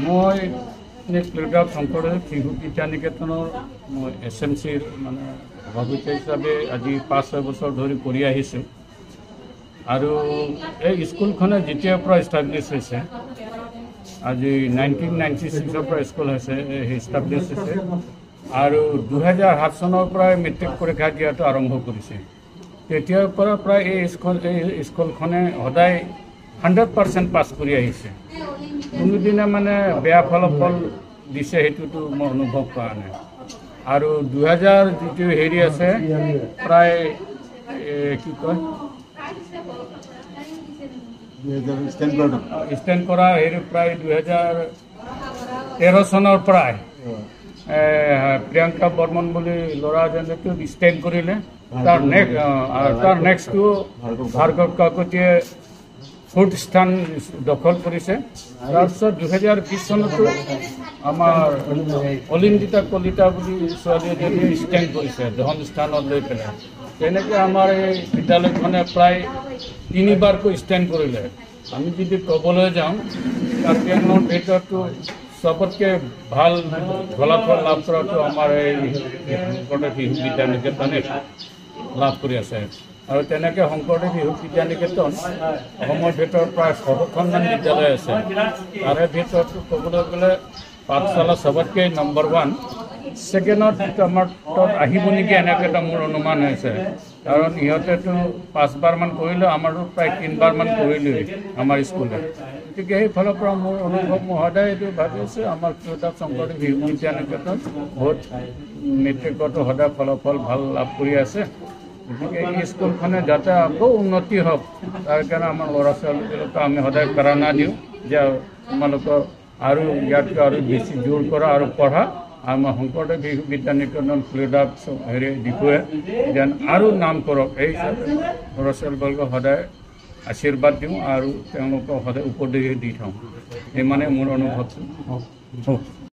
মই ক্লিয়ৰডাপ শংকৰদেৱ শিশু বিদ্যা নিকেতনৰ মই এছ এম চিৰ মানে সভাপতি হিচাপে আজি 5-6 বছৰ ধৰি কৰি আহিছোঁ। আৰু এই স্কুলখনে যেতিয়াৰ পৰা ইষ্টাব্লিছ হৈছে, আজি 1996ৰ পৰা স্কুল হৈছে, ইষ্টাব্লিছ হৈছে আৰু 2007 চনৰ পৰাই মেট্ৰিক পৰীক্ষা দিয়াটো আৰম্ভ কৰিছে। তেতিয়াৰ পৰা প্ৰায় এই স্কুলখনে সদায় 100% পাছ কৰি আহিছে। কোনোদিনে মানে বেয়া ফলাফল দিছে সেইটোতো মই অনুভৱ কৰা নাই। আৰু 2000 যিটো হেৰি আছে প্ৰায় কি কয় ষ্টেণ্ড কৰা হেৰি প্ৰায় 2013 চনৰ পৰাই প্ৰিয়ংকা বৰ্মন বুলি ল'ৰা এজনেতো ষ্টেণ্ড কৰিলে। তাৰ নেক্সটটো ভাৰ্গৱ কাকতিয়ে ফ'ৰ্থ স্থান দখল কৰিছে। তাৰপিছত 2020 চনতো আমাৰ অলিন্দিতা কলিতা বুলি ছোৱালী এজনীয়ে ষ্টেণ্ড কৰিছে দশম স্থানত লৈ পেলাই। তেনেকৈ আমাৰ এই বিদ্যালয়খনে প্ৰায় 3বাৰকৈ ষ্টেণ্ড কৰিলে। আমি যদি ক'বলৈ যাওঁ, কাৰ্বি আংলঙৰ ভিতৰতো চবতকৈ ভাল ফলাফল লাভ কৰাটো আমাৰ এই শংকৰদেৱ শিশু বিদ্যা নিকেতনে লাভ কৰি আছে। আৰু তেনেকৈ শংকৰদেৱ শিশু বিদ্যা নিকেতন অসমৰ ভিতৰত প্ৰায় 6খনমান বিদ্যালয় আছে। তাৰে ভিতৰত ক'বলৈ গ'লে পাঠশালা চবতকৈ নম্বৰ 1, ছেকেণ্ডত আমাৰ তাত আহিব নেকি এনেকৈ এটা মোৰ অনুমান হৈছে। কাৰণ ইহঁতেতো 5বাৰমান কৰিলে, আমাৰো প্ৰায় 3বাৰমান কৰিলোৱেই আমাৰ স্কুলত। গতিকে সেইফালৰ পৰা মোৰ অনুভৱ, মই সদায় এইটো ভাবি আছোঁ, আমাৰ ক্লিয়ৰডাপ শংকৰদেৱ শিশু বিদ্যা নিকেতন বহুত মেট্ৰিকতো সদায় ফলাফল ভাল লাভ কৰি আছে। গতিকে এই স্কুলখনে যাতে আকৌ উন্নতি হওক তাৰ কাৰণে আমাৰ ল'ৰা ছোৱালীবিলাকক আমি সদায় প্ৰেৰণা দিওঁ যে তোমালোকৰ আৰু ইয়াতকৈ আৰু বেছি জোৰ কৰা আৰু পঢ়া। আমাৰ শংকৰদেৱ শিশু বিদ্যা নিকেতন ক্লিয়ৰডাপ হেৰি ডিপুৱে যেন আৰু নাম কৰক, এই হিচাপে ল'ৰা ছোৱালীবিলাকক সদায় আশীৰ্বাদ দিওঁ আৰু তেওঁলোকক সদায় উপদেশ দি থওঁ। ইমানে মোৰ অনুভৱটো।